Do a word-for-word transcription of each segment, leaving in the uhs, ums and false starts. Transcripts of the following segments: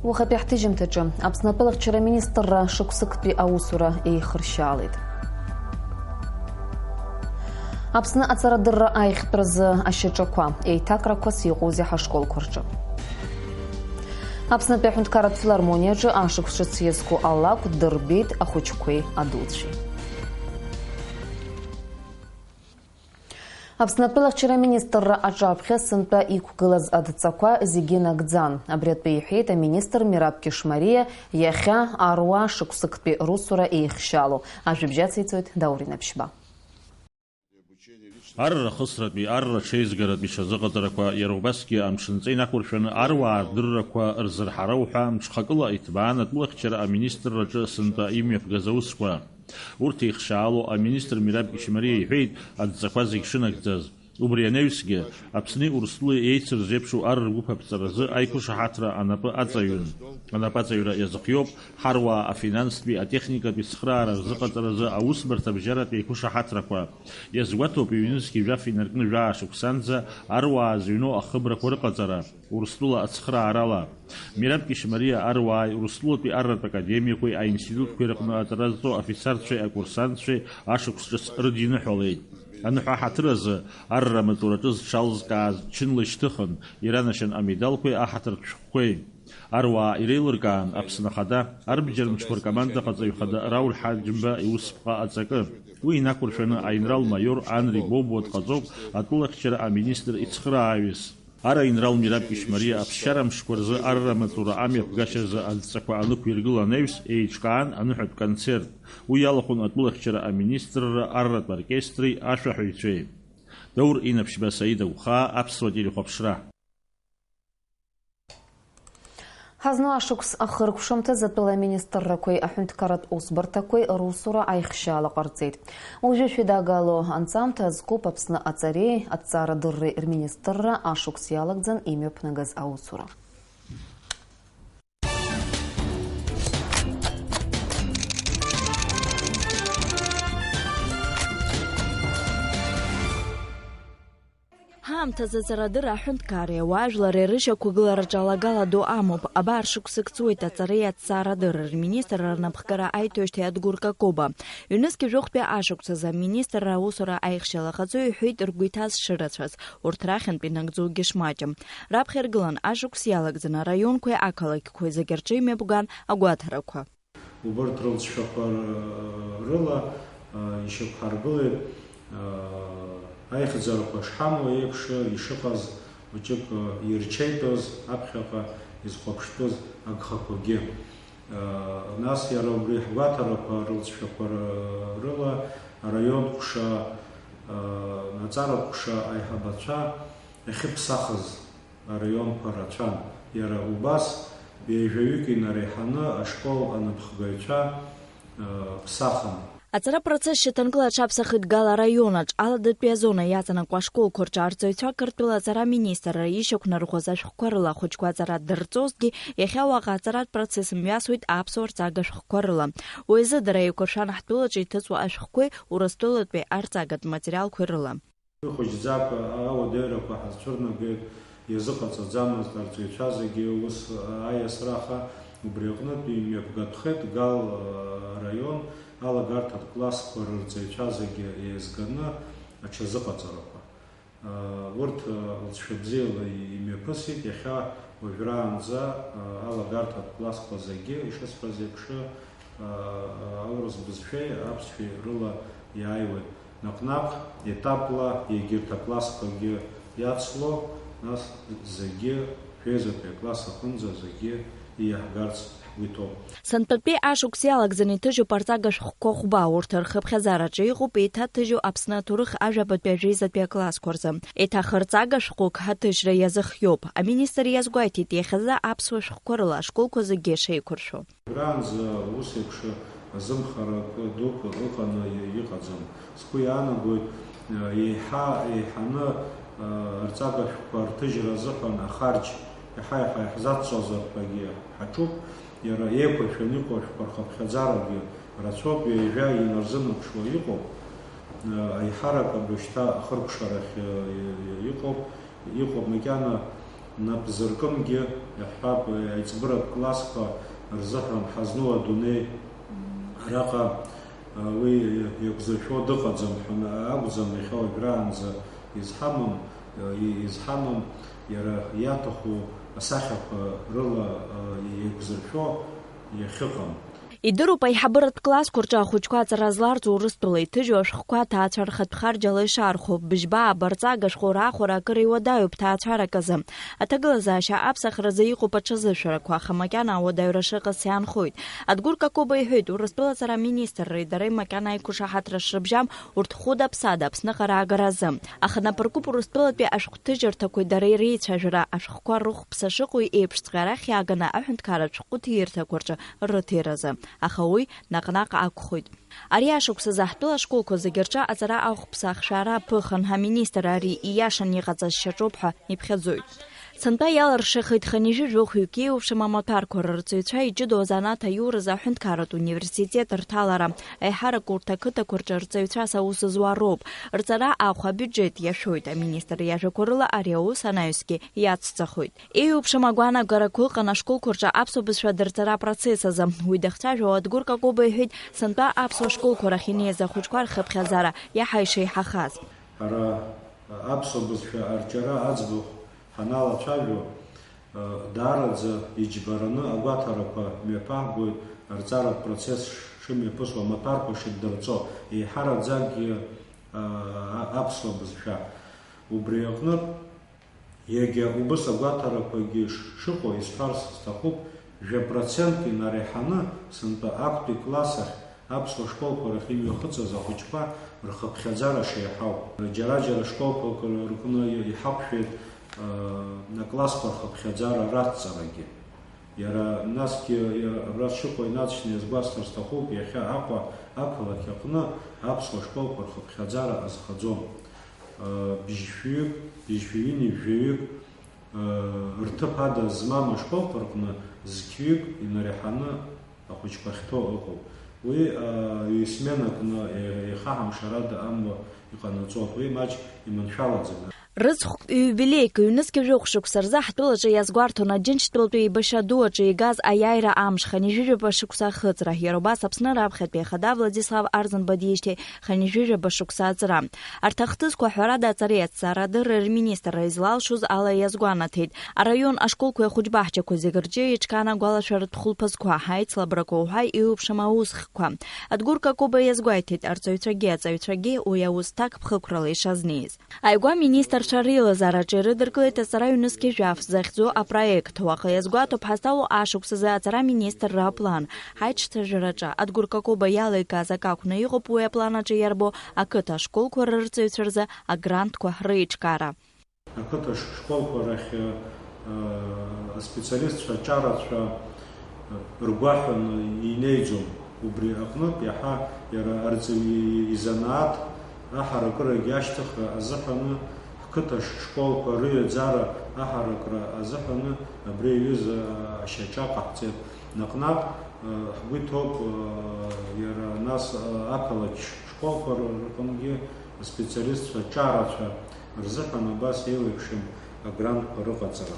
Уахатәи ҳҭыжьымҭаҿы Аԥсны атәылахьчара аминистрра шықәсыктәи аусура еихыршьаалеит. Аԥсны аҵарадырра аихтәразы ашьаҿақәа, еиҭакрақәас иҟоузеи ҳашколқәа рҿы? Аԥснытәи аҳәынҭқарратә филармониаҿы ашықәс ҿыц иазку алакә дырбеит ахәыҷқәеи адуцәеи. Аԥсны атәылахьчара аминистрра аҿаԥхьа сынтәа иқәгылаз адҵақәа зегьы нагӡан. Абри атәы иҳәеит аминистр Мираб Кьышмариа иахьа аруаа шықәсыктәи русура еихшьаалоу. Ажәабжь ациҵоит Даур Инаԥшьба. Арра хысратәи, арра ҽеизгаратәи ҽазыҟаҵарақәа, иара убасгьы амшынҵа инақәыршәаны аруаа рдыррақәа рзырҳароу ҳәа мҽхакыла иҭбаан атәылахьчара аминистрраҿы сынтәа имҩаԥгаз аусқәа. Урҭ еихшьаалоу аминистр Мираб Кьышьмариа иҳәеит адҵақәа зегь шынагӡаз. Убри анаҩсгьы, Аԥсни Урыстәылеи еицырзеиԥшу ар ргәыԥ аԥҵаразы аиқәышаҳаҭра анапы аҵаҩын. Анапаҵаҩра иазыхиоуп ҳаруаа афинанстәи, атехникатәи цхыраара рзыҟаҵаразы аусбарҭабжьаратә еиқәышаҳаҭрақәа. Иазгәаҭоуп, ҩнызқь жәаф инаркны жәаа шықәсанӡа аруаа зыҩноу ахыбрақәа рыҟаҵара. Урыстәыла ацхыраарала. Мираб Кьышьмариа аруааи Урыстәылатәи арратә академиақәеи аинститутқәеи рҟны аҵара зҵо афицарцәеи акурсантцәеи ашықәс ҿыц рыдиныҳәалеит. Аныҳәа ҳаҭыр азы арра амаҵураҿы зҽалзкааз чынла ишьҭыхын, иранашьан амедалқәеи аҳаҭыртә шәҟәқәеи. Аруаа иреилыркаан Аԥсны Ахада арбџьар мчқәа ркомандаҟаҵаҩ хада Рауль Ҳаџьымба иусԥҟа аҵакы. Уи инақәыршәаны аинрал-маиор Анри Бобуа дҟаҵоуп атәылахьчара аминистр ицхырааҩыс. Ара инрал Мираб Кьышьмариа аԥсшьара мшқәа рзы арра амаҵура амҩаԥгашьазы адҵақәа анықәиргыла анаҩс, еиҿкаан аныҳәатә концерт. Уи иалахәын атәылахьчара аминистрра арратә оркестри ашәаҳәаҩцәеи. Даур Инаԥшьба, Саида Гәхаа, Аԥсуа телехәаԥшра. Ҳазну ашықәс ахыркәшамҭаз атәыла аминистррақәеи аҳәынҭқарратә усбарҭақәеи русура аихшьаала ҟарҵеит. Уажәы шәеидагало анҵамҭа азкуп Аԥсны аҵареи аҭҵаарадырреи рминистрра ашықәс иалагӡан имҩаԥнагаз аусура. Ҳаамҭазы аҵарадырра аҳәынҭқарреи ауаажәлари рышьақәгылараҿы алагала ду амоуп. Абар шықәсык ҵуеит аҵареи аҭҵаарадырреи рминистрра рнапхгара аиҭоижьҭеи Адгәыр Какоба. Ҩнызқь жәохәтәи ашықәс азы аминистрра аусура аихшьала ахаҵаҩ иҳәеит ргәы иҭаз шырацәаз, урҭ рахьынтә инагӡогьы шмаҷым. Раԥхьа иргылан ашықәс иалагӡаны араионқәеи ақалақьқәеи зегьы рҿы имҩаԥган агәаҭарақәа. Убарҭ рылҵшәақәа рыла, а, ишьақәҳаргылеит, а, аихьӡарақәа шҳамоу еиԥш, ишыҟаз хәыҷык, а, ирчеитәыз, аԥхьаҟа изхәаԥштәыз агхақәагьы. А, нас иара убри ҳгәаҭарақәа рылҵшәақәа ры-, рыла араион ҟәша, а, аҵара ҟәша аиҳабацәа иахьыԥсахыз араионқәа рацәан. Иара убас ҩажәаҩык инареиҳаны ашкол анапхгаҩцәа, э, ԥсахын. Аҵара процесс шьаҭанкыла аҽаԥсахит Гал араионаҿ, аладатәи азона иаҵанакуа ашколқәа рҿы арҵаҩцәа Қырҭтәыла аҵара аминистрра ишьақәнарӷәӷәаз ашәҟәқәа рыла ахәыҷқәа аҵара дырҵозҭгьы, иахьа уаҟа аҵаратә процесс мҩасуеит аԥсуа рҵага шәҟәқәа рыла. Уи азы дара еиқәыршәан ҳтәылаҿы иҭыҵуа ашәҟәқәеи Урыстәылатәи арҵагатә материалқәеи рыла. Хәыҷӡак ауадаҩрақәа ҳазцәырнагеит, иазыҟаҵаӡамызт арҵаҩцәа зегьы ус аиасра, аха убри аҟнытә имҩаԥгатәхеит Гал араион алагарҭатә классқәа рырҵаҩцәа зегьы еизганы аҽазыҟаҵарақәа. Урҭ лҵшәа бзиала имҩаԥысит, иахьа уажәраанӡа алагарҭатә классқәа зегьы, ишысҳәаз еиԥш, аурыс бызшәеи аԥсшәеи рыла иааиуеит. Наҟ-наҟ етапла егьырҭ аклассқәагьы иацло, нас зегьы, жәеизатәи акласс аҟынӡа зегьы ииаҳгарц ҳгәы иҭоуп. Сынтәатәи ашықәс иалагӡаны иҭыжьуп арҵага шәҟәқәа хәба, урҭ рхыԥхьаӡараҿы иҟоуп еиҭаҭыжьу Аԥсны аҭоурых ажәабатәи ажәеизатәи аклассқәа рзы. Еиҭах рҵага шәҟәык ҳаҭыжьра иазыхиоуп. Аминистр иазгәеиҭеит, иахьазы аԥсуа шәҟәқәа рыла ашколқәа зегьы шеиқәыршәо. Уажәраанӡа ус еиԥш азымхарак дук ыҟаны иҟаӡам. Сгәы иаанагоит, еиҳа еиҳаны арҵага шәҟәқәа рҭыжьра азыҳәан ахарџь иаҳа-иаҳа иаҳзацҵозар ҳәагьы ҳаҿуп. Иара еиқәыршәаны иҟоу ашәҟәқәа рхыԥхьаӡарагьы рацәоуп, ҩажәа инарзынаԥшуа иҟоуп. Аиҳарак абри шьҭа ахыркәшарахь иҟоуп, иҟоуп макьана Нап зыркымгьы, иаҳҳәап, аиҵбыратә классқәа рзыҳәан ҳазну адунеи араҟа, уи иақәзыршәо дыҟаӡам ҳәа акәӡам, иахьа уажәраанӡа изҳамам, изҳамам, иара иаҭаху асахьақәа рыла иақәзыршәо иахьыҟам. Идыруп аиҳабыратә классқәа рҿы ахәыҷқәа аҵара зларҵо Урыстәыла иҭыжьу ашәҟәқәа аҭаацәа рхатә харџьала ишаархәо, быжьба, абарҵага, ашәҟәы раахәара акыр иуадаҩуп ҭаацәарак азы. Аҭагылазаашьа аԥсахразы иҟоуп аҽазышәарақәа, аха макьана ауадаҩра шыҟац иаанхоит. Адгәыр Какоба иҳәеит, Урыстәыла аҵара аминистрреи дареи макьана аиқәшаҳаҭра шрыбжьам, урҭ хәыда-ԥсада Аԥсныҟа раагаразы. Аха нап ркуп Урыстәылатәи ашәҟәҭыжьырҭақәеи дареи реицәажәара, ашәҟәқәа рыхәԥса шыҟоу еиԥшҵәҟьа арахь иааганы аҳәынҭқарратә шәҟәыҭирҭақәа рҿы рыҭиразы, аха уи наҟ-наҟ акәхоит. Ари ашықәсазы ҳтәыла ашколқәа зегьы рҿы аҵара ахәԥса ахшәаара аԥыхан, аминистр ари ииашан иҟаҵаз шьаҿоуп ҳәа иԥхьаӡоит. Сынтәа иалыршахеит хынҩажәи жәохәҩык еиуеиԥшым амаҭәарқәа рырҵаҩцәа иҷыдоу азанааҭ аиуразы аҳәынҭқарратә университет рҭалара. Аиҳарак урҭ ақыҭақәа рҿы рҵаҩцәас аус зуа роуп. Рҵара ахә абиуџьет иашәоит, аминистр иажәақәа рыла ари аус анаҩсгьы иацҵахоит. Еиуеиԥшым агәаанагарақәа ыҟан ашколқәа рҿы аԥсуа бызшәа адырҵара апроцесс азы. Уи дахьцәажәо Адгәыр Какоба иҳәеит, сынтәа аԥсуа школқәа рахь инеиз ахәыҷқәа рхыԥхьаӡара иаҳа ишеиҳахаз. Ҳара аԥсуа бызшәа арҿиара аӡбахә ҳаналацәажәо, даараӡа иџьбараны агәаҭарақәа мҩаԥаҳгоит, арҵаратә процесс шымҩаԥысуа, амаҭәарқәа шыддырҵо, еиҳараӡакгьы аԥсуа бызшәа. Убри аҟнытә, Иагьа убыс агәаҭарақәагьы ш-, шыҟоу исҳәарц сҭахуп, жәа процентк инареиҳаны сынтәа актәи класс ахь аԥсуа школқәа рахь имҩахыҵыз ахәыҷқәа рхыԥхьаӡара шеиҳау. Џьара-џьара школқәак рҟны иҳақәшәеит, э, аклассқәа рхыԥхьаӡара раҭҵарагьы. Иара насгьы, иара абра сшыҟоу инаҵшьны иазгәасҭар сҭахуп, иахьа Аҟәа ақалақь аҟны аԥсуа школқәа рхыԥхьаӡара азхаӡом. Бжьшәҩык, бжьшәҩыни жәаҩык, рҭыԥ ада змам ашколқәа рҟны зқьҩык инареиҳаны ахәыҷқәа ахьҭоу ыҟоуп. Уи, ҩ-сменак ны, еихаҳамшьарада амла иҟанаҵоит. Уи маҷк иманшәалаӡам. Рыцхәтә иубилеик, ҩнызқьи жәохә шықәса рзы ҳтәылаҿы иазгәарҭон Аџьынџьтәылатәи еибашьра ду аҿы игаз аиааира амш, хынҩажәижәаба шықәса ахыҵра. Иара убас Аԥсны раԥхьатәи ахада Владислав Арӡынба диижьҭеи хынҩажәижәаба шықәса аҵра. Арҭ ахҭысқәа, ҳәарада, аҵареи аҭҵаарадырреи рминистрра излалшоз ала иазгәанаҭеит. Араион ашколқәеи ахәыҷбаҳчақәа зегь рҿы еиҿкаан агәалашәаратә хәылԥазқәа, аицлабрақәа уҳәа еиуеиԥшым аусхкқәа. Адгәыр Какоба иазгәеиҭеит, арҵаҩцәагьы аҵаҩцәагьы уи аус ҭакԥхықәрала ишазнеиз. Ааигәа аминистрцәа реилазаараҿы ирыдыркылеит аҵара ҩнызқьи жәаф захьӡу апроект. Уаҟа иазгәаҭоуп ҳазҭалоу ашықәсазы аҵара аминистрра аплан. Ҳаиҿцәажәараҿы Адгәыр Какоба иалеигаз акы акәны иҟоуп уи аплан аҿы иарбоу ақыҭа ашколқәа рырҵаҩцәа рзы агрантқәа реиҿкаара. Ақыҭа ш-, школқәа рахь, э, аспециалистцәа, аҿарацәа, э, ргәаҳәаны инеиӡом. Убри аҟнытә иаҳа иара арҵаҩы изанааҭ аҳаракырагьы ашьҭыхра азыҳәаны ҳқыҭа ш-, школқәа рыҩаӡара аҳаракра азыҳәаны абри аҩыза ашьаҿа ҟаҳҵеит. Наҟ-наҟ, э, ҳгәы иҭоуп, э, иара нас, э, ақалақь ш-, школқәа р-, рҟынгьы аспециалистцәа, аҿарацәа рзыҳәан абас еиуеиԥшым агрантқәа рыҟаҵара.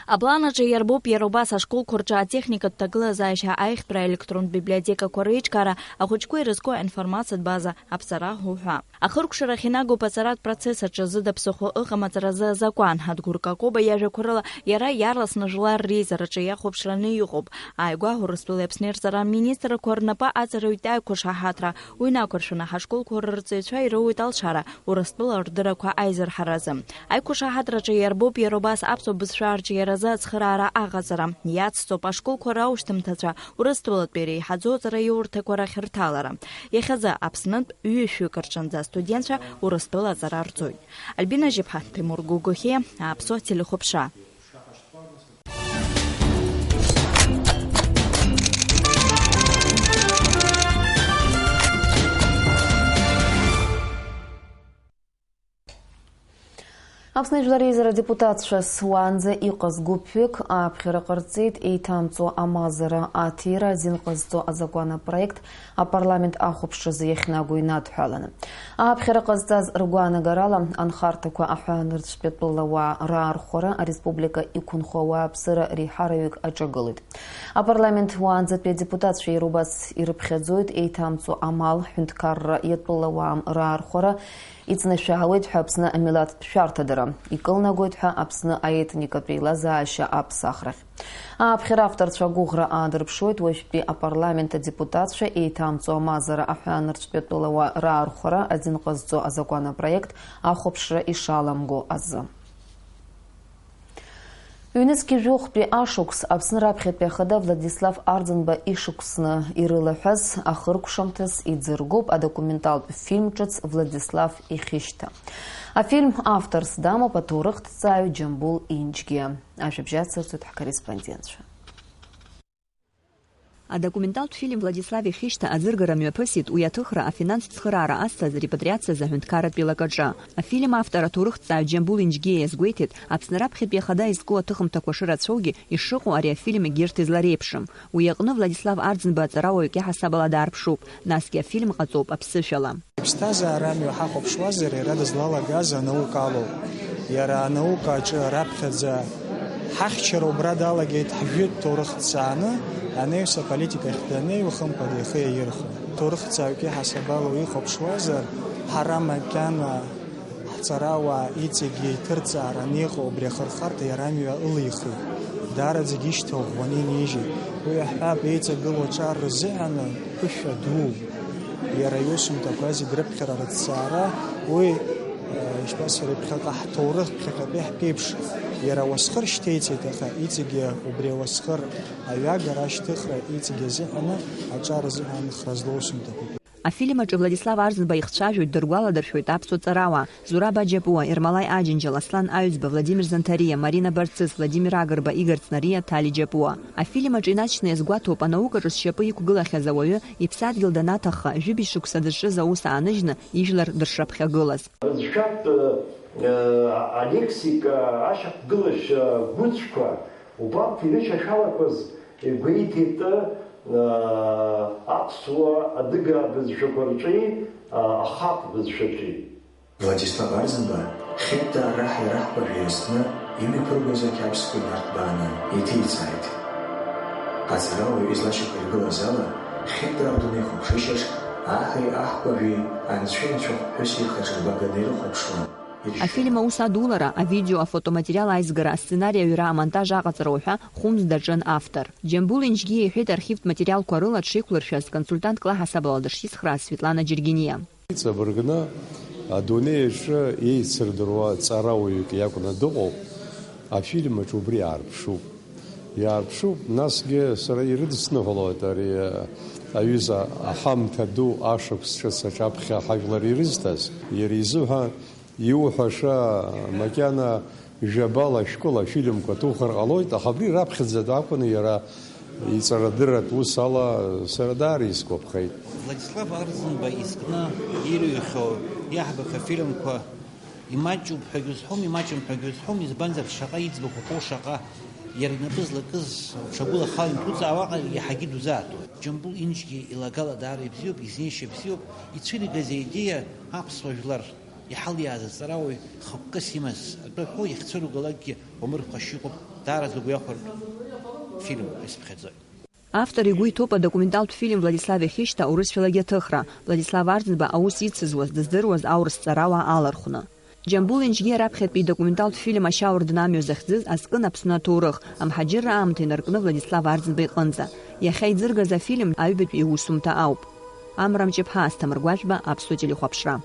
Аплан аҿы иарбоуп иара убас ашколқәа рҿы атехникатә ҭагылазаашьа аиӷьтәра аелектронтә библиотекақәа реиҿкаара, ахәыҷқәа ирызку аинформациатә база аԥҵара уҳәа. Ахыркәшарахь инагоуп аҵаратә процесс аҿы зыда ԥсыхәа ыҟам аҵаразы азакәан. Адгәыр Какоба иажәақәа рыла, иара иаарласны жәлар реизараҿы иахәаԥшраны иҟоуп. Ааигәа Урыстәылеи Аԥсни рҵара аминистрқәа рнапы аҵараҩтә аиқәшаҳаҭра, уи инақәыршәаны ҳашколқәа рырҵаҩцәа ироуеит алшара Урыстәыла рдыррақәа аизырҳаразы. Аиқәшаҳаҭраҿы иарбоуп иара убас аԥсуа бызшәа арҿиаразы ацхыраара аҟаҵара. Иацҵоуп ашколқәа раушьҭымҭацәа Урыстәылатәи иреиҳаӡоу аҵараиурҭақәа рахь рҭалара. Иахьазы Аԥснынтә ҩышәҩык рҿынӡа астудентцәа Урыстәыла аҵара рҵоит. Альбина Жьыԥҳа, Тимур Гогохиа, Аԥсуа телехәаԥшра. Аԥсны Жәлар Реизара адепутатцәа уаанӡа иҟаз гәыԥҩык ааԥхьара ҟарҵеит, еиҭамҵуа амазара аҭира азин ҟазҵо азакәан апроект апарламент ахәаԥшразы иахьнагоу инадҳәаланы. Ааԥхьара ҟазҵаз ргәаанагарала, анхарҭақәа аҳәаанырцәтәи атәылауаа раархәара ареспублика иқәынхо ауааԥсыра реиҳараҩык аҿагылоит. Апарламент уаанӡатәи адепутатцәа иара убас ирыԥхьаӡоит еиҭамҵуа амал, ҳәынҭқарра иатәылауаа раархәара, иҵнашәаауеит ҳәа Аԥсны амилаҭтә шәарҭадара, икылнагоит ҳәа Аԥсны аетникатә еилазаашьа аԥсахрахь. Ааԥхьара авторцәа агәыӷра аадырԥшуеит уажәтәи апарламент адепутатцәа еиҭамҵуа амазара аҳәаанырцәтәи атәылауаа раархәара азин ҟазҵо азакәан апроект ахәаԥшра ишаламго азы. Ҩнызқьи жәохәтәи ашықәс Аԥсны раԥхьатәи ахада Владислав Арӡынба ишықәсны ирылаҳәаз ахыркәшамҭаз иӡыргоуп адокументалтә фильм ҿыц Владислав ихьышьҭа. Афильм авторс дамоуп аҭоурыхҭҵааҩ Џьамбул Инџьгиа. Ажәабжь ацырҵоит ҳкорреспондентцәа. Адокументалтә фильм Владислав ихьышьҭа аӡыргара мҩаԥысит, уи аҭыхра афинанстә цхыраара азҭаз репатриациазы аҳәынҭқарратә еилакаҿы. Афильм автор аҭоурыхҭҵааҩ Џьамбул Инџьгиа иазгәеиҭеит, Аԥсны раԥхьатәи ахада изку аҭыхымҭақәа шырацәоугьы, ишыҟоу ари афильм егьырҭ излареиԥшым. Уи аҟны Владислав Арӡынба аҵарауаҩык иаҳасабала даарԥшуп, насгьы афильм ҟаҵоуп аԥсышәала. Иԥсҭазаара амҩа ҳахәаԥшуазар, иара дызлалагаз анаука алоуп. Иара анаука аҿы раԥхьаӡа ҳахьчара убра далагеит, ҳжәытә ҭоурых дцааны, анаҩс аполитика ахь данеиуа, хымԥада ихы иаирхәон. Ҭоурыхҭҵааҩк иаҳасабала уихәаԥшуазар, ҳара макьана ҳҵарауаа иҵегьы иҭырҵааран иҟоу убри ахырхарҭа иара амҩа ылихит. Даараӡагьы ишьҭа ӷәӷәаны инижьит. Уи аҳәап, еиҵагылоу аҿар рзыҳәан ԥышәа дууп. Иара иусумҭақәа зегь рыԥхьара рыҭҵаара, уи, э, ишԥасҳәари, ԥхьаҟа ҳҭоурых, ԥхьаҟатәи ҳԥеиԥш, иара ауасхыр шьҭеиҵеит, аха иҵегьы убри ауасхыр аҩагара, ашьҭыхра иҵегьы азыҳәаны аҿар азыҳәан хра злоу усумҭақәоуп. Афильм аҿы Владислав Арӡынба ихцәажәоит, дыргәаладыршәоит аԥсуа ҵарауаа, Зураб Аџьапуа, Ермолаи Аџьынџьал, Аслан Аҩӡба, Владимир Занҭариа, Марина Барцыц, Владимир Агрба, Игор Цнариа, Ҭали Џьапуа. Афильм аҿы инаҵшьны иазгәаҭоуп, анаукаҿы зшьапы иқәгылахьаз ауаҩы, иԥсадгьыл данаҭахха, жәибжь шықәса дызҿыз аус ааныжьны, ижәлар дышраԥхьагылаз. Рыӡшәатә, э, алексика, ашьақәгылашьа гәыцәқәа, убарҭ ирышьашәалақәаз игәеиҭеит, э, аԥсуа адыга бызшәақәа рҿи, э, ахаҟ бызшәаҿи. Владислав Арӡынба Хьыптаа раҳ иара ҳкәажә иазкны имҩаԥыргоз ақьабзқәа инарҭбааны иҭеиҵааит. Аҵарауаҩ излашьақәиргылаз ала, Хьыптаа рдунеихәаԥшышьаҿ аҳи аҳкәажәи анцәеи анцәахәԥҳәыси рхаҿырбаганы ирыхәаԥшуан. Иршьуан. Афильм аус адулара, авидео, афотоматериал аизгара, асценари аҩра, амонтаж аҟаҵара уҳәа хәымз даҿын автор. Џьамбул Инџьгиа иҳәеит архивтә материалқәа рыла дшеиқәлыршәаз консультантк лаҳасабала дышицхрааз Светлана Џьергениа. Иҵабыргны адунеи аҿы еицырдыруа ҵарауаҩык иакәны дыҟоуп, афильм аҿы убри иаарԥшуп. Иаарԥшуп, насгьы сара ирыдысныҳәалоит ари аҩыза аҳамҭа ду ашықәс ҿыц аҿаԥхьа ҳажәлар ирызҭаз. Иара изыҳәа иуҳәаша макьана Жәабала шәкыла афильмқәа ҭухыр ҟалоит, аха абри раԥхьаӡатәы акәын иара иҵарадырратә ус ала сара даара исгәаԥхеит. Владислав Арӡынба изкны ирыҩхьоу иаҳбақәа афильмқәа имаҷуп ҳәагьы узҳәом, имаҷым ҳәагьы узҳәом, избанзар, шаҟа иӡбахә уҳәо, шаҟа иара инапы злакыз, уҽагәылахала инҭуҵаауа аҟара иаҳагьы дузаатуеит. Џьамбул Инџьгьы илагала даара ибзиоуп, изнеишьа бзиоуп, ицәыригаз аидеиа аԥсуа жәлар иҳалиааз аҵарауаҩ хықәкыс имаз атәы ҳәо иахьцәыругалакгьы уамырхәашьа иҟоуп, даараӡа угәы иахәартә фильмуп ҳәа исыԥхьаӡоит. Автор игәы иҭоуп адокументалтә фильм Владислав ихьышьҭа урысшәалагьы аҭыхра, Владислав Арӡынба аус ицызуаз, дыздыруаз аурыс ҵарауаа алархәны. Џьамбул Инџьгиа раԥхьатәи идокументалтә фильм Ашьауардын амҩа захьӡыз азкын Аԥсны аҭоурых, амҳаџьырра аамҭа инаркны Владислав Арӡынба иҟынӡа. Иахьа иӡыргаз афильм аҩбатәи иусумҭа ауп. Амра Мҷыԥҳа, Асҭамыр Гәажәба, Аԥсуа телехәаԥшра.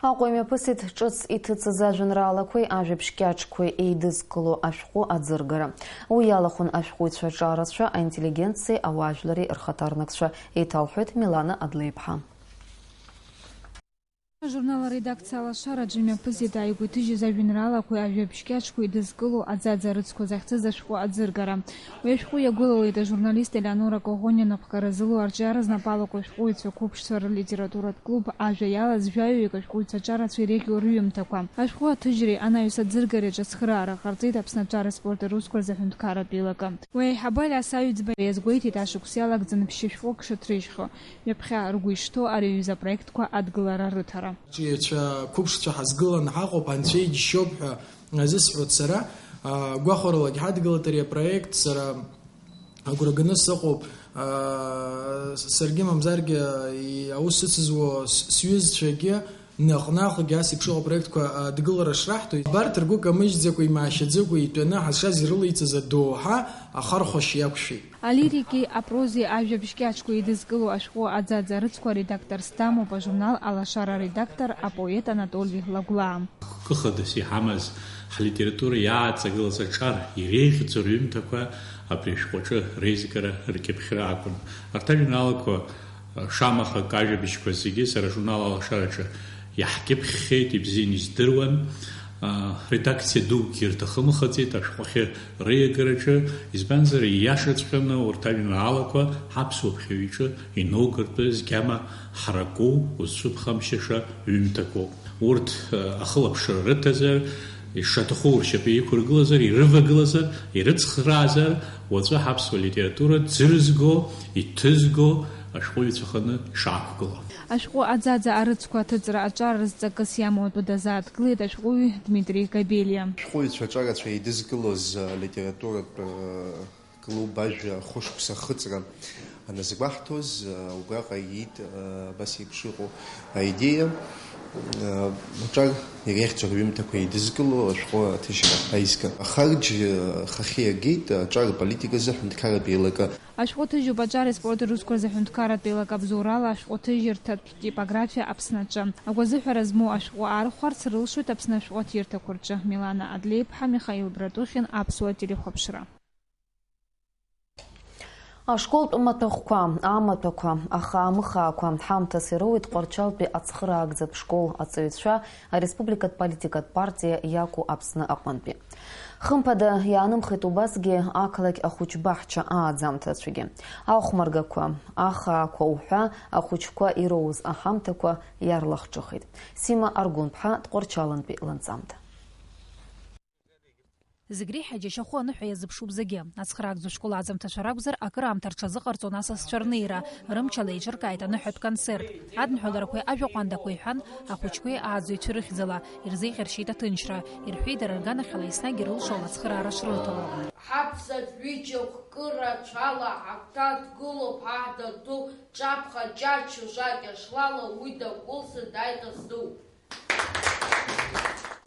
Аҟәа имҩаԥысит ҿыц иҭыҵыз ажәеинраалақәеи ажәабжь кьаҿқәеи еидызкыло ашәҟәы аӡыргара. Уи иалахәын ашәҟәыҩҩцәа аҿарацәа, аинтеллигенциеи ауаажәлари рхаҭарнакцәа, еиҭалҳәоит Милана Адлеиԥҳа. Ажурнал аредакциа алашараҿы имҩаԥысит ааигәа иҭыжьыз ажәеинраалақәеи ажәабжь кьаҿқәеи идызкыло Аӡаӡа арыцқәа захьӡыз ашәҟәы аӡыргара. Уи ашәҟәы иагәылалеит ажурналист Елеонора Коӷониа напхгара зылоу арҿиара знапы алаку ашәҟәыҩҩцәа қәыԥшцәа рлитературатә клуб Ажәа иалаз жәаҩаҩык ашәҟәыҩҩцәа аҿарацәа иреиӷьу рҩымҭақәа. Ашәҟәы аҭыжьреи анаҩс аӡыргареи ҿыц цхыраара ҟарҵеит Аԥсны аҿар аспорт русқәа рзы аҳәынҭқарратә еилакы. Уи аиҳабы Алиас Аҩӡба иазгәеиҭеит, ашықәс иалагӡаны ԥшьышәҟәык шыҭрыжьхьоу, ҩаԥхьа ргәы ишҭоу ари аҩыза апроектқәа адгылара рыҭара. Аҿиаҩцәа қәыԥшцәа ҳазгыланы ҳаҟоуп, анцәа иџьшьоуп ҳәа азысҳәоит сара. А, гәахәаралагь ҳадгылеит ари апроект, сара агәра ганы сыҟоуп. А, саргьы мамзаргьы и-, аус ыцызуа с-, сҩызцәагьы наҟ-наҟгьы ас еиԥш ыҟоу апроектқәа адгылара шраҳҭо, абарҭ ргәы камыжьӡакәа, имаашьаӡакәа итәаны ҳазшаз ирылеиҵаз адоуҳа ахархәашьа иақәшәеит. Алирики апрози ажәабжь кьаҿқәа еидызкыло ашәҟәы Аӡаӡа арыцқәа аредакторс дамоуп ажурнал Алашара аредактор апоет Анатоли Лагәлаа. Хкы хадас иҳамаз ҳлитература иааҵагылаз аҿар иреиӷьӡоу рҩымҭақәа абри ашәҟәаҿы реизгара ркьыԥхьра акәын. Арҭ ажәеинраалақәа, шамахак, ажәабжьқәа зегьы сара ажурнал Алашараҿы иаҳкьыԥхьхьеит, ибзианы издыруан. Редакциа дукгьы ирҭахымхаӡеит ашәҟәахьы рыиагараҿы, избанзар, ииашаҵәҟьаны урҭ ажәеинраалақәа ҳаԥсуа ԥхьаҩ иҿы иноугартә зегьама ҳараку узцәыԥхамшьаша ҩымҭақәоуп. Урҭ, э, ахылаԥшра рыҭазар, ишаҭаху ршьапы иқәыргылазар, ирывагылазар, ирыцхраазар, уаҵәы ҳаԥсуа литература ӡырзго, иҭызго ашәҟәыҩҩцәа ханы ишаақәгыло. Ашәҟәы Аӡаӡа арыцқәа аҭыҵра аҿар рызҵакыс иамоу атәы дазааҭгылеит ашәҟәыҩҩы Дмитри Габелиа. Шәҟәыҩҩцәа аҿарацәа еидызкылоз, э, литературатә, э, клуб Ажәа хәышықәса ахыҵра аназгәаҳҭоз, э, убраҟа иит, э, абас еиԥш иҟоу аидеиа, э, аҿар иреиӷьӡоу рҩымҭақәа еидызкыло ашәҟәы аҭыжьра аизга. Ахарџь, э, хахьы иагеит аҿар аполитиказы аҳәынҭқарратә еилакы. Ашәҟәы ҭыжьуп аҿар аспорт русқәа рзы аҳәынҭқарратә еилакы абзоурала ашәҟәы ҭыжьырҭатә типографиа Аԥсны аҿы. Агәазыҳәара змоу ашәҟәы аархәарц рылшоит Аԥсны ашәҟәы аҭирҭақәа рҿы. Милана Адлеиԥҳа, Михаил Братухин, Аԥсуа телехәаԥшра. Ашколтә маҭәахәқәа, амаҭәақәа, ахаамыхаақәа ҳамҭас ироуеит Тҟәарчалтәи ацхыраагӡатә школ аҵаҩцәа ареспубликатә политикатә партиа Иаку Аԥсны аҟынтәи. Хымԥада иаанымхеит убасгьы ақалақь ахәыҷбаҳча ааӡамҭацәагьы. Ахәмаргақәа, ахаақәа уҳәа ахәыҷқәа ироуз аҳамҭақәа иарлахҿыхит. Сима Аргәынԥҳа Тҟәарчалантәи ланҵамҭа. Зегь реиҳа иџьашьахәы аныҳәа иазыԥшуп зегьы. Ацхыраагӡатә школ аӡамҭацәа ракәзар, акыраамҭа рҽазыҟарҵон асасцәа рнеира, рымчала еиҿыркааит аныҳәатә концерт. Адныҳәаларақәеи ажәаҟәандақәеи ҳәан, ахәыҷқәеи ааӡаҩцәеи рыхьӡала ирзеиӷьаршьеит аҭынчра, ирҳәеит дара рганахьала еснагь ирылшо алацхыраара шрыҭало. Ҳаԥсаатә ҩыџьа хкы рацәала ҳагәҭа дгылоуп ҳаҳ даду, ҿаԥха Ҷаҷ, Жакьа Шлала, уи дакәылсны дааит азду.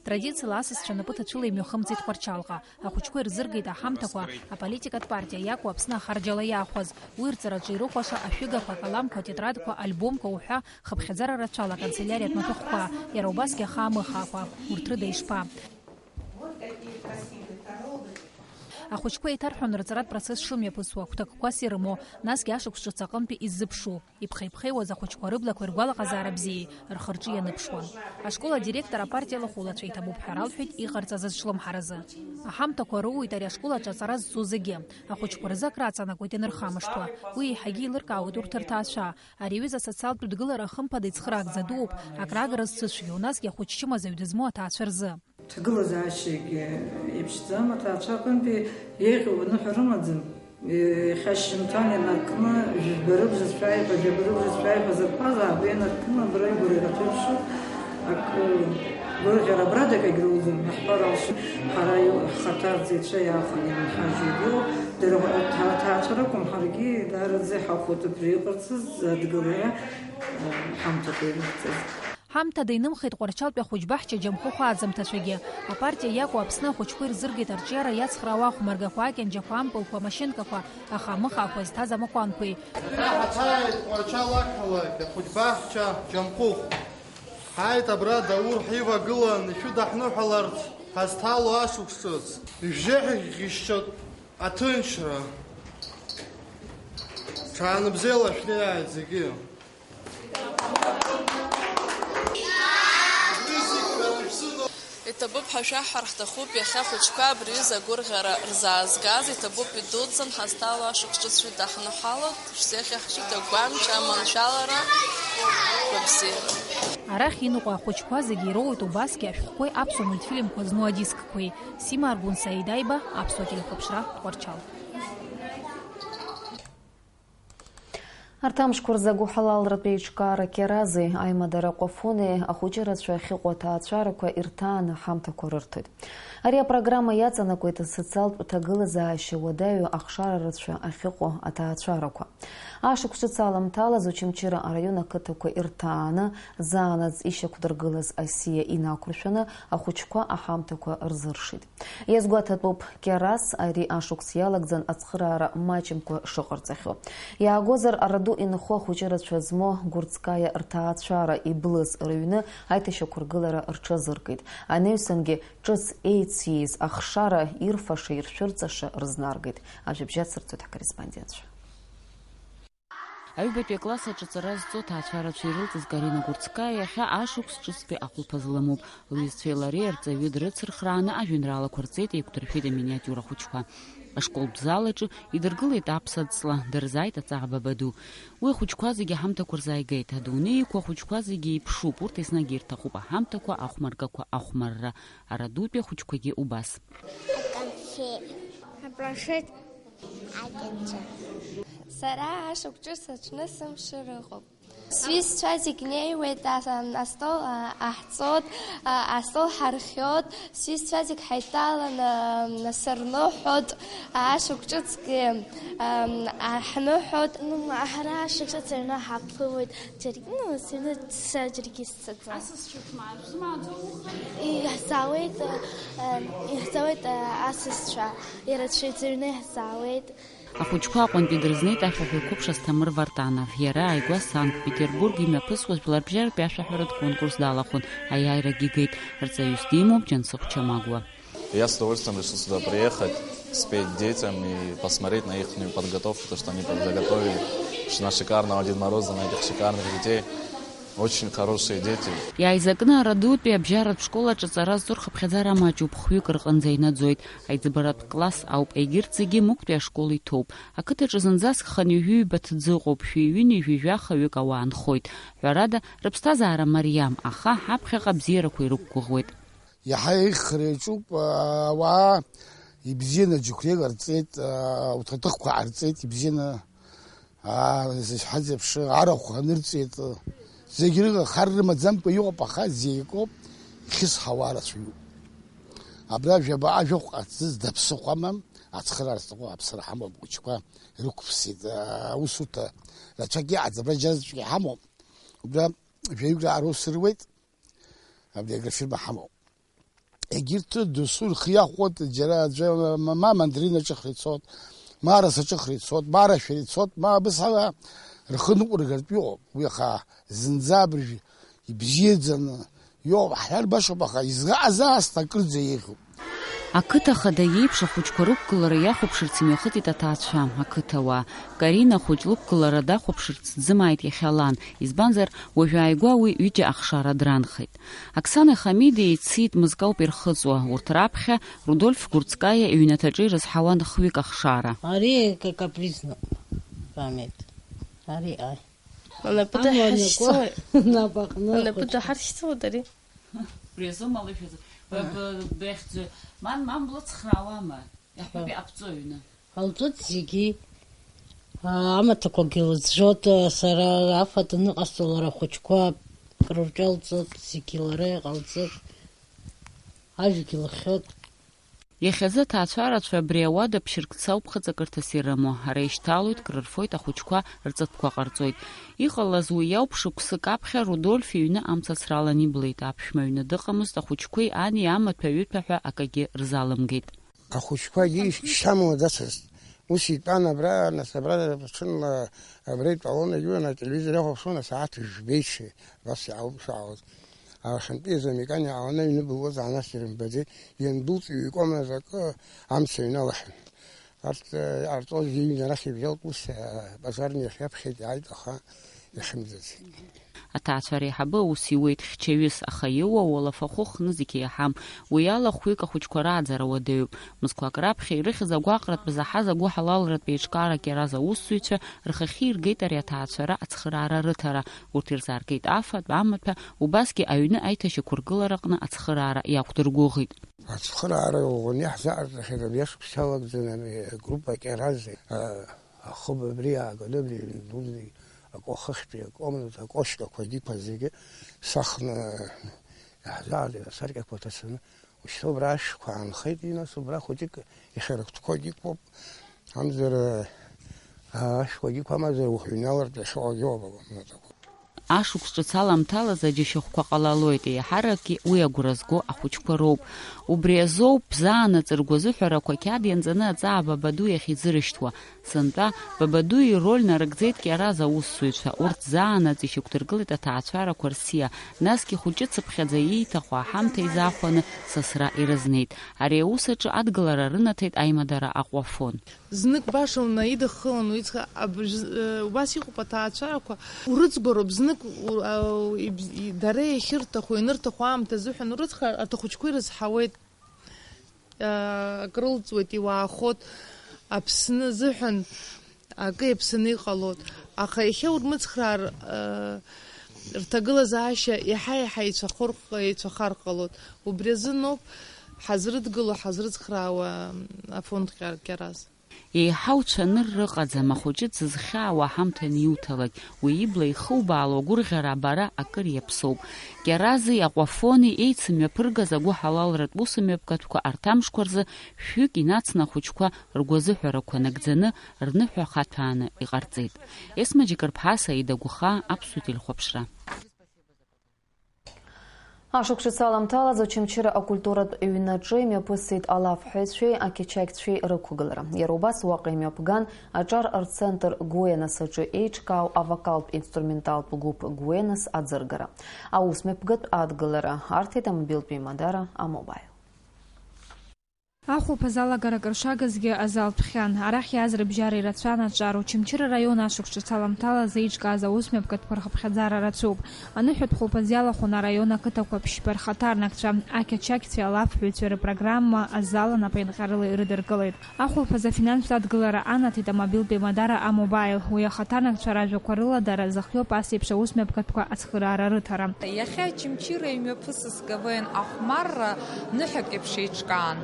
Традициала асасцәа напы ҭацәыла имҩахымҵит Тҟәарчалҟа. Ахәыҷқәа ирзыргеит аҳамҭақәа, аполитикатә партиа Иаку Аԥсны ахарџьала иаахәаз, уи рҵараҿы ирыхәаша ашәыгақәа, акаламқәа, атетрадқәа, альбомқәа уҳәа, хыԥхьаӡара рацәала аканцеляриатә маҭәахәқәа, иара убасгьы ахаамыхаақәа. Урҭ рыда ишԥа? Ахәыҷқәа еиҭарҳәон рҵаратә процесс шымҩаԥысуа, гәҭакқәас ирымоу, насгьы ашықәс ҿыц аҟынтәи иззыԥшу. Иԥхеиԥхеиуаз ахәыҷқәа рыблақәа иргәалаҟазаара бзиеи рхы-рҿы ианыԥшуан. Ашкол адиректор апартиа лахәылацәа иҭабуп ҳәа ралҳәеит иҟарҵаз азҿлымҳаразы. Аҳамҭақәа роуеит ари ашкол аҿы аҵара зцу зегьы. Ахәыҷқәа рзы акраҵанакуеит ианырхамышҭуа. Уи еиҳагьы еилыркаауеит урҭ рҭаацәа. Ари аҩыза асоциалтә дгылара хымԥада ицхыраагӡа дууп, акрагара зцәыцәгьоу, насгьы ахәыҷ чымазаҩ дызмоу аҭаацәа рзы. Ҭагылазаашьагьы иԥшӡам, аҭаацәа рҟынтәи еиӷьу аныҳәа рымаӡам. Иахьа шьыжьымҭан инаркны, жәба рыбжа шәааиҳәа, жәаба рыбжа шәааиҳәа зырҳәаз ааба инаркны абра игәырӷьаҵәа иԥшуп. Акы гәырӷьара абра дагьагьрылӡом, иаҳҳәар алшоит, ҳара ҳхаҭа арҵаҩцәа иаахәаны ианҳажьугьы, дара аҭаа-, аҭаацәа ракәым, ҳаргьы даараӡа иҳахәоит убри иҟарҵаз, адгылара, ҳамҭақәа ирмырҵаз. Ҳамҭада инымхеит Тҟәарчалтәи ахәыҷбаҳча Џьамхәыхә ааӡамҭацәагьы. Апартиа Иаку Аԥсны ахәыҷқәа ирзыргеит арҿиара иацхраауа ахәмаргақәа, акьанџьақәа, ампылқәа, амашьынкақәа, ахаамыхаақәа зҭаз амакәанқәеи. Ҳаҭааит Тҟәарчал ақалақь ахәыҷбаҳча Џьамхәыхә. Ҳааит абра Даур ҳивагылан, ишәыдаҳныҳәаларц ҳазҭало ашықәс ҿыц. Ижәжеҳәа ӷьышьшьатә аҭынчра. Ҽаанбзиала шәнеиааит зегьы. Иҭабуп ҳәа шәаҳҳәар ҳҭахуп, иахьа ахәыҷқәа абри аҩыза агәырӷьара рзаазгаз, иҭабуп идуӡӡан ҳазҭало ашықәс ҿыц ҩыда ҳныҳәалоит, шәзеиӷьаҳшьоит агәамч, аманшәалара, гәабзиара. Арахь иныҟәо ахәыҷқәа зегьы ироуеит убасгьы ашәҟәқәеи аԥсуа мультфильмқәа зну адискқәеи. Сима Аргәын, Саид Аиба, аԥсуа телехәаԥшра, Тҟәарчал. Арҭ амшқәа рзы агәыҳалалратә еиҿкаара Кьарази аимадара Ҟәафуни ахәыҷырацәа ахьыҟоу аҭаацәарақәа ирҭааны аҳамҭақәа рырҭоит. Ари апрограмма иаҵанакуеит асоциалтә ҭагылазаашьа уадаҩу ахшара рацәа ахьыҟоу аҭаацәарақәа. Ашықәс ҿыц аламҭалаз Очамчыра араион ақыҭақәа ирҭааны, заанаҵ ишьақәдыргылаз асиа инақәыршәаны ахәыҷқәа аҳамҭақәа рзыршеит. Иазгәаҭатәуп, Кьарас ари ашықәс иалагӡан ацхыраара маҷымкәа шыҟарҵахьоу. Иаагозар, араду инхо ахәыҷырацәа змоу Гәырӡкаиа рҭаацәара иблыз рыҩны аиҭашьақәыргылара рҽазыркит. Анаҩсангьы ҿыц еициз ахшара ирфаша-иршәырҵаша рызнаргеит. Ажәабжь ацырҵоит ҳкорреспондентцәа. Аҩбатәи акласс аҿы аҵара зҵо аҭаацәарацәа ирылҵыз Карина Гәырӡкаиа иахьа ашықәс ҿыцтәи ахәылԥазы лымоуп. Лҩызцәеи лареи арҵаҩы дрыцырхрааны ажәеинраалақәа рҵеит, еиқәдыршәеит аминиатиура ахәыҷқәа. Ашкол бзалаҿы идыргылеит аԥсаҵла, дырзааит аҵаа бабаду. Уи ахәыҷқәа зегьы аҳамҭақәа рзааигеит. Адунеи иқәу ахәыҷқәа зегьы еиԥшуп, урҭ еснагь ирҭахуп аҳамҭақәа, ахәмаргақәа ахәмарра. Арадутәи ахәыҷқәагьы убас. Аконфет. Апланшет. Агьанцәа. Сара ашықәс ҿыц аҽны сымшыр ыҟоуп. Сҩызцәа зегь неиуеит, ас-, ам, астол, а, аҳҵоит, а, астол ҳархиоит, сҩызцәа зегь ҳаидтәаланы, ам, сырныҳәоит, ашықәс ҿыцгьы, ам, а, ҳныҳәоит. Ну, ма, ҳара ашықәс ҿыц аҩны ҳаԥылоит, џьаргь-, ну, сыҩны ца џьаргьы сцаӡом. Асасцәа шәмаа-, шәзымааӡо уха? Иаҳзаауеит, а, ам, иаҳзаауеит, а, асасцәа, ирацәаҩӡа аҩны иаҳзаауеит. Ахәыҷқәа Аҟәантәи дрызнеит ашәаҳәаҩ қәыԥш Асҭамыр Вартанов. Иара ааигәа Санкт-Петербург имҩаԥысуаз жәларбжьаратәи ашәаҳәаратә конкурс далахәын, аиааирагьы геит. Рҵаҩыс димоуп Џьансыхә Чамагәуа. Я с удовольствием решил сюда приехать, спеть детям и посмотреть на ихнюю подготовку, то, что они подготовили, что на шикарного Деда Мороза, на этих шикарных детей. Очень хорошие дети. Иааизакны Арадутәи абжьаратә школ аҿы ҵара зҵо рхыԥхьаӡара маҷуп, хҩык рҟынӡа инаӡоит. Аиҵбаратә класс ауп, егьырҭ зегьы Мықәтәи ашкол иҭоуп. Ақыҭаҿы зынӡаск хынҩажәи ҩба ҭӡы ыҟоуп, шәи ҩынҩажәи жәаха ҩык ауаа нхоит. Ҳәарада, рыԥсҭазаара мариам, аха ҳаԥхьаҟа абзиарақәа ирықәгәыӷуеит. Иаҳа еиӷьхара иаҿуп, ауаа ибзианы аџьықәреи ҟарҵеит, урҭ аҭыхқәа ҟарҵеит ибзианы. Аа, изызҳаз еиԥш, арахә анырҵеит, зегь рыла хар рымаӡамкәа иҟоуп, аха зегь акоуп, ихьысҳауа рацәаҩуп. Абра жәаба ажәахә ҟарҵаз даԥсыхәамам, ацхыраара зҭаху аԥсра ҳамоуп, ахәыҷқәа ирықәԥсит, аусурҭа рацәак иҟаӡам, абра џьара заҵәык иҳамоуп, убра жәаҩык раара аус руеит. Абри аграфирма ҳамоуп. Егьырҭ досу рхы иахәоит, џьара аӡәы, ма, ма мандарин аҿыхра ицот, ма араса аҿыхра ицот, ма арашәара ицот, ма абас ала рхы ныҟәыргартә иҟоуп. Уи аха зынӡа абыржә ибзиаӡаны иҟоуп, ҳҳәар башоуп, аха излаҟаз аасҭа акырӡа еиӷьуп. Ақыҭа ахада иеиԥш ахәыҷқәа рықәгылара иахәаԥшырц имҩахыҵит аҭаацәа, ақыҭауаа. Карина ахәыҷ лықәгылара дахәаԥшырц дзымааит иахьа лан, избанзар, уажәааигәа уи ҩыџьа ахшара дранхеит. Оксана Хамиди ицит мызкауп ирхыҵуа, урҭ раԥхьа Рудольф Гурцкаиа иҩнаҭаҿы ирызҳауан хҩык ахшара. Ари ка-, капризно памет. Ари ай. Анапы Амла даҳаршьцылоит. Нап аҟны Анапы ахәыҷ. Даҳаршьцылоит ари. Убри азоума лышәазы? Б-, б-, быхьӡы, ман, ман блыцхраауама? Иаҳҳәап, иҟабҵо аҩны. Ҟалҵоит зегьы. Аа, амаҭәақәагьы лыӡәӡәоит, сара афатә аныҟасҵо лара ахәыҷқәа крырҿалҵоит, зегьы лара иҟалҵоит. Ажәгьы лыхьоит. Иахьазы аҭаацәарацәа абри ауада ԥшьыркца ауп хыҵакырҭас ирымоу. Ара ишьҭалоит, крырфоит, ахәыҷқәа рҵатәқәа ҟарҵоит. Иҟалаз уи ауп, шықәсык аԥхьа Рудольф иҩны амца ацралан иблит. Аԥшәма аҩны дыҟамызт, ахәыҷқәеи ани амаҭәа-ҩыҭәа ҳәа акагьы рзалымгеит. Ахәыҷқәагьы шьамуа дацызт. Ус итәан абра, нас абра ҽынла абра итәалон, егьиуан ателевизор иахәаԥшуан, асааҭ жәбеиԥши, абас иаауԥшаауаз. Ахантәи азы амеканик ааланы аҩны былуаз аанахьчара мбаӡеит, иандәылҵ ҩ-икомназ акы амца ҩналахьан. Арҭ, э, иҟарҵоз иҩны арахь ибжьалт, ус, э, пожарни иахьаԥхьеит иааит, аха иахьымӡацеит. Аҭаацәара аиҳабы аус иуеит хьчаҩыс, аха иоуа уалафахәы хны зегь еиҳам. Уи ала хәҩык ахәыҷқәа рааӡара уадаҩуп. Мызқәак раԥхьа ирыхьыз агәаҟратә заҳаз агәыҳалалратә еиҿкаарак иараз аусзуҩцәа рхахьы иргеит ари аҭаацәара ацхыраара рыҭара. Урҭ ирзааргеит афатә, амаҭәа, убасгьы аҩны аиҭашьақәыргылараҟны ацхыраара иақәдыргәыӷит. Ацхыраара уаӷәӷәаны иаҳзаараӡахьеит абри ашықәс иалагӡаны ами агруппа Кьараз, а, ахыб абри иааганы абри дуӡӡа акы-, ахыхьтәи акомната, акошькақәа, адиқәа зегьы сахны иаҳзааӡеит асаркьақәа ҭацаны. Ушьҭа убра ашәқәа аанхеит, нас убра хәыҷык ихьархәҭқәагь иқәуп, амзар, а, ашәқәагь иқәамазар, уҳәыҩналартә иахьыҟоугьы уабалом, наҭақәа. Ашықәс ҿыц аламҭалаз аџьашьахәқәа ҟалалоит, еиҳаракгьы уи агәра зго ахәыҷқәа роуп. Убри азоуп заанаҵ ргәазыҳәарақәа қьаад ианҵаны аҵаа Бабаду иахь изырышьҭуа. Сынтәа Бабаду ироль нарыгӡеит Кьараз аусзуҩцәа, урҭ заанаҵ ишьақәдыргылеит аҭаацәарақәа рсиа, насгьы хәыҷы цыԥхьаӡа ииҭаху аҳамҭа изаахәаны сасра ирызнеит. Ари аус аҿы адгылара рынаҭеит аимадара Аҟәафон. Знык баша унаидыххылан, уицха-, аб-, ж-, э, убас иҟоуп аҭаацәарақәа, урыҵгәароуп, знык у-, а, ибз-, и-, дара иахьырҭаху, ианырҭаху аамҭа азыҳәан урыцха-, аҭахәыҷқәа ирызҳауеит, а, акрылҵуеит, иуаахот, Аԥсны азыҳәан акы иаԥсаны иҟалоит. Аха иахьа урмыцхраар, а, рҭагылазаашьа иаҳа-иаҳа еицәахәыр-, еицәахар ҟалоит. Убри азыноуп ҳазрыдгыло, ҳазрыцхраауа афонд Кьар-, Кьараз. Еиҳа уцәаныр рыҟаӡам, ахәыҷы дзызхьаауа аҳамҭа аниуҭалак, уи ибла ихубаало агәырӷьара абара акыр иаԥсоуп. Кьарази Аҟәафони еицымҩаԥыргаз агәыҳалалратә усмҩаԥгатәқәа арҭ амшқәа рзы шәҩык инацны ахәыҷқәа ргәазыҳәарақәа нагӡаны, рныҳәа хаҭәааны иҟарҵеит. Есма Џьыкырԥҳа, Саида Гәыхаа, Аԥсуа телехәаԥшра. Ашықәс ҿыц аламҭалаз Очамчыра акультуратә ҩнаҿы имҩаԥысит алафҳәаҩцәеи ақьачақьцәеи рықәгылара. Иара убас уаҟа имҩаԥган аҿар рцентр Гуенас аҿы еиҿкаау авокалтә инструменталтә гәыԥ Гуенас аӡыргара, аусмҩаԥгатә адгылара арҭеит амобилтә еимадара А-Мобаил. Ахәылԥаз алагара акыр шагазгьы азал ҭәхьан. Арахь иааз рыбжьара ирацәан аҿар. Очамчыра араион ашықәс ҿыц аламҭалаз еиҿкааз аусмҩаԥгатәқәа рхыԥхьаӡара рацәоуп. Аныҳәатә хәылԥаз иалахәын араион ақыҭақәа ԥшьба рхаҭарнакцәа, ақьачақьцәеи алафҳәаҩцәеи рпрограмма азал анапеинҟьарыла ирыдыркылеит. Ахәылԥаз афинанстә адгылара анаҭеит амобилтә еимадара А-Мобаил. Уи ахаҭарнакцәа ражәақәа рыла дара зыхиоуп ас еиԥш аусмҩаԥгатәқәа ацхыраара рыҭара. Иахьа Очамчыра имҩаԥысыз КВН ахәмарра ныҳәак еиԥш еиҿкаан.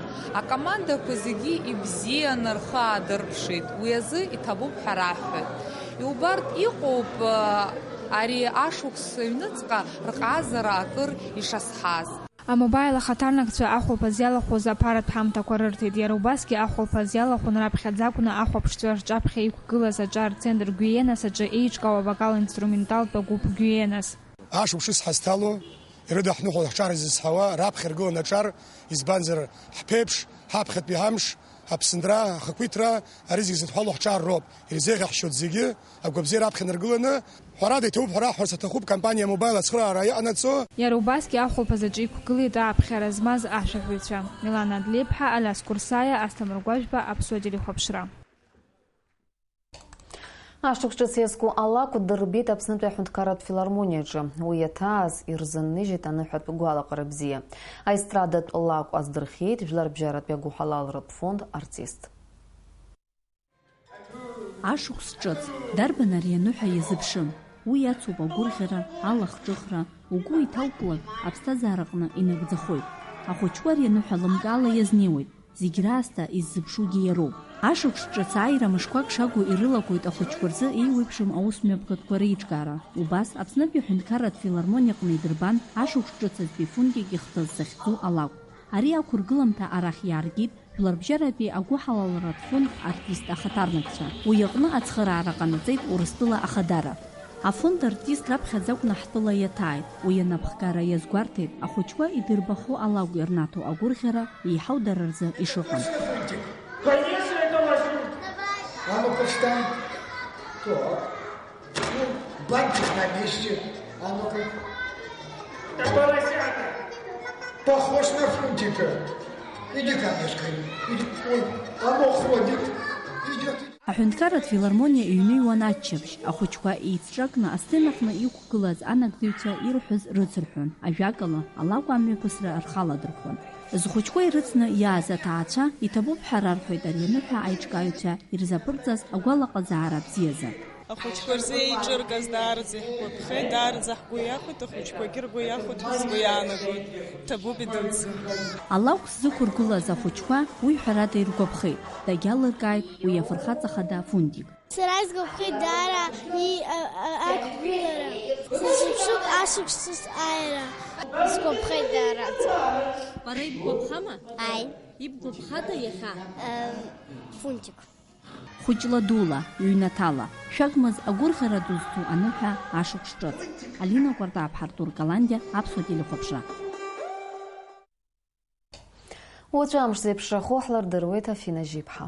Акомандақәа зегьы ибзианы рхы аадырԥшит, уи азы иҭабуп ҳәа раҳҳәоит. Иубартә иҟоуп, ари ашықәс аҩныҵҟа рҟазара акыр ишазҳаз. А-Мобаил ахаҭарнакцәа ахәылԥаз иалахәыз аԥаратә ҳамҭақәа рырҭеит, иара убасгьы ахәылԥаз иалахәын раԥхьаӡа акәны ахәаԥшцәа рҿаԥхьа иқәгылаз аҿар рцентр Гуиенас аҿы еиҿкаау авокал-инструменталтә агәыԥ Гуиенас. Ашықәс ҳазҭало, ирыдаҳныҳәо ҳҿар изызҳауа, раԥхьа иргыланы аҿар, избанзар, ҳԥеиԥш, ҳаԥхьатәи амш, Аԥсынра, ахақәиҭра, ари зегь зыдҳәалоу ҳҿар роуп. Ирзеиӷьаҳшьоит зегьы, агәабзиара аԥхьа наргыланы, ҳәарада, иҭабуп ҳәа раҳҳәарц аҭахуп, компаниа А-Мобаил ацхыраара иҟанаҵо. Иара убасгьы ахәылԥаз аҿы иқәгылеит ааԥхьара змаз ашәаҳәаҩцәа. Милана Адлеиԥҳа, Алиас Курсаиа, Асҭамыр Гәажәба, Аԥсуа телехәаԥшра. Ашықәс ҿыц иазку алакә дырбеит Аԥснытәи аҳәынҭқарратә филармониаҿы. Уи иаҭааз ирзыннижьит аныҳәатә гәалаҟара бзиа. Аестрадатә лакә аздырхиеит Жәларбжьаратәи агәыҳалалратә фонд артист. Ашықәс ҿыц, дарбан ари аныҳәа иазыԥшым? Уи иацуп агәырӷьара, алахҿыхра, угәы иҭауклак аԥсҭазаараҟны инагӡахоит. Ахәыҷқәа ари аныҳәа лымкаала иазнеиуеит. Зегь раасҭа иззыԥшугьы иароуп. Ашықәс ҿыц ааира мышқәак шагу ирылагоит ахәыҷқәа рзы еиуеиԥшым аусмҩаԥгатәқәа реиҿкаара. Убас, Аԥснытәи аҳәынҭқарратә филармониаҟны идырбан ашықәс ҿыц азтәи фондик ихҭыс захьӡу алакә. Ари ақәыргыламҭа арахь иааргеит Жәларбжьаратәи агәыҳалалратә фонд артист ахаҭарнакцәа. Уи аҟны ацхыраара ҟанаҵеит Урыстәыла ахадара. Афонд артист раԥхьаӡа акәны ҳтәыла иаҭааит. Уи анапхгара иазгәарҭеит, ахәыҷқәа идырбахо алакә ирнаҭо агәырӷьара еиҳау дара рзы ишыҟам. Конечно, это возьмут. А ну-ка, встань. Так. Ну, бантик на месте. А ну-ка. Это поросята. Похож на Фунтика. Иди ко мне скорее. Иди. Ой, а ну, ходит. Идёт. Аҳәынҭқарратә филармониа иҩныҩуан аччабжь, ахәыҷқәа еицҿакны асценаҟны иқәгылаз анагӡаҩцәа ирҳәоз рыцырҳәон, ажәакала, алакә амҩаԥысра рхаладырхәон. Зхәыҷқәа ирыцны иааз аҭаацәа, иҭабуп ҳәа рарҳәоит ари аныҳәа аиҿкааҩцәа ирзаԥырҵаз агәалаҟазаара бзиазы. Ахәыҷқәа рзы еиҿырказ даараӡа иаҳгәаԥхеит, даараӡа ҳгәы иахәеит, ахәыҷқәагьы ргәы иахәоит ҳәа сгәы иаанагоит. Ҭабуп идуӡӡа. Алакә ззықәыргылаз ахәыҷқәа уи ҳәарада иргәаԥхеит, дагьалыркааит уи афырхаҵа хада Фундик. Сара исгәаԥхеит даара и-, а-, а-, ақәгылара. Сазыԥшуп ашықәс сысааира. Сгәаԥхеит даараӡа. Бара ибгәаԥхама? Ааи. Ибгәаԥхада иахьа? Ем, Фунтик. Хәыҷла дула, ҩнаҭала, шәагмыз агәырӷьара ду зҭо аныҳәа ашықәс ҿыц. Алина Кәарта-аԥҳа, Артур Каландиа, Аԥсуа телехәаԥшра. Уаҵәы амш зеиԥшрахо ҳлырдыруеит, Афина Жьиԥҳа.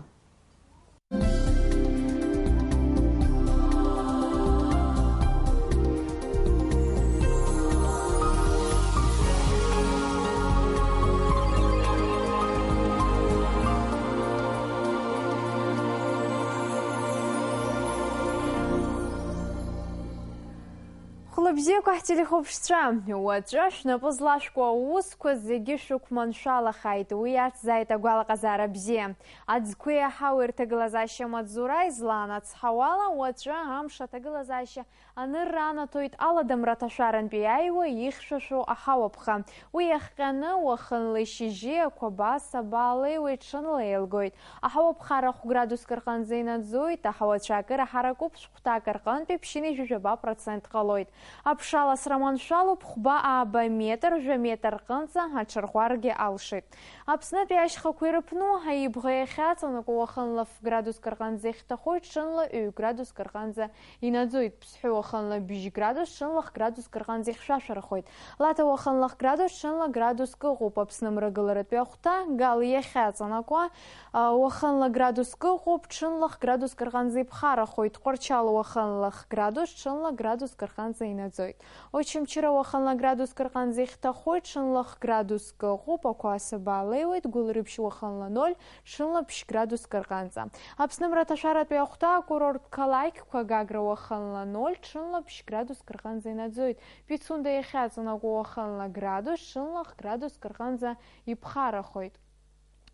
Хәлыбзиақәа ҳтелехәаԥшцәа, уаҵәы шәнапы злашәкуа аусқәа зегьы шәықәманшәалахааит, уи иацзааит агәалаҟазаара бзиа. Аӡқәеи аҳауеи рҭагылазаашьа амаҵзура излаанацҳауала, уаҵәы амш аҭагылазаашьа анырра анаҭоит аладамра аҭашәарантәи иааиуа ихьшәашәо аҳауаԥха. Уи иахҟьаны уахынла ишьыжьи ақәабаа сабаалеиуеит, ҽынла еилгоит. Аҳауаԥхара хә градуск рҟынӡа инаӡоит, аҳауацәа акыр аҳаракуп, шәҟәҭак рҟынтәи ԥшьынҩажәижәаба процент ҟалоит. Аԥша аласра маншәалоуп, хәба ааба метр, жәа метр рҟынӡа аҽарӷәӷәаргьы алшоит. Аԥснытәи ашьхақәа ирыԥну, аибӷа иахьаҵанакуа уахынла ф градуск рҟынӡа ихьҭахоит, ҽынла ҩ градуск рҟынӡа инаӡоит. Ԥсҳәы уахынла бжь градус, ҽынла х градуск рҟынӡа ихьшәашәарахоит. Лаҭа уахынла х градус, ҽынла градуск ыҟоуп. Аԥсны мрагыларатәи ахәҭа, Гал иахьаҵанакуа, а, уахынла градуск ыҟоуп, ҽынла х градуск рҟынӡа иԥхарахоит. Тҟәарчал уахынла х градус, ҽынла градуск рҟынӡа инаӡоит. Очамчыра уахынла градуск рҟынӡа ихьҭахоит, ҽынла х градуск ыҟоуп, ақәа асаба алеиуеит, Гәылрыԥшь уахынла ноль, ҽынла ԥшь градуск рҟынӡа. Аԥсны мраҭашәаратәи ахәҭа акурорттә қалақьқәа, Гагра уахынла ноль, ҽынла ԥшь градуск рҟынӡа инаӡоит, Пицунда иахьаҵанакуа уахынла градус, ҽынла х градуск рҟынӡа иԥхарахоит.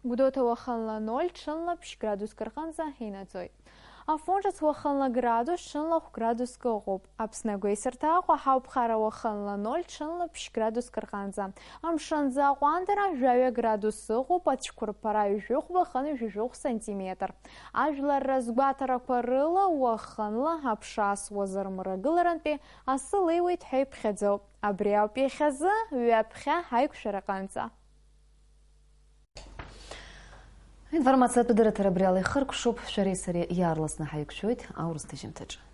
Гәдоуҭа уахынла ноль, ҽынла ԥшь градуск рҟынӡа инаӡоит. Афон ҿыц уахынла градус, ҽынла хә градуск ыҟоуп. Аԥсны агәеисырҭа Аҟәа ҳауԥхара уахынла ноль, ҽынла ԥшь градуск рҟынӡа. Амшынӡы аҟәандара жәаҩа градус ыҟоуп, ацәқәырԥара ҩажәи хәба хынҩажәи жәохә сантиметр. Ажәлар разгәаҭарақәа рыла уахынла аԥша асуазар мрагыларантәи асы леиуеит ҳәа иԥхьаӡоуп. Абри ауп иахьазы, ҩаԥхьа ҳаиқәшәараҟынӡа. Аинформациатә дырраҭара абри ала ихыркәшоуп, шәареи сареи иаарласны ҳаиқәшәоит аурыс ҭыжьымҭаҿы.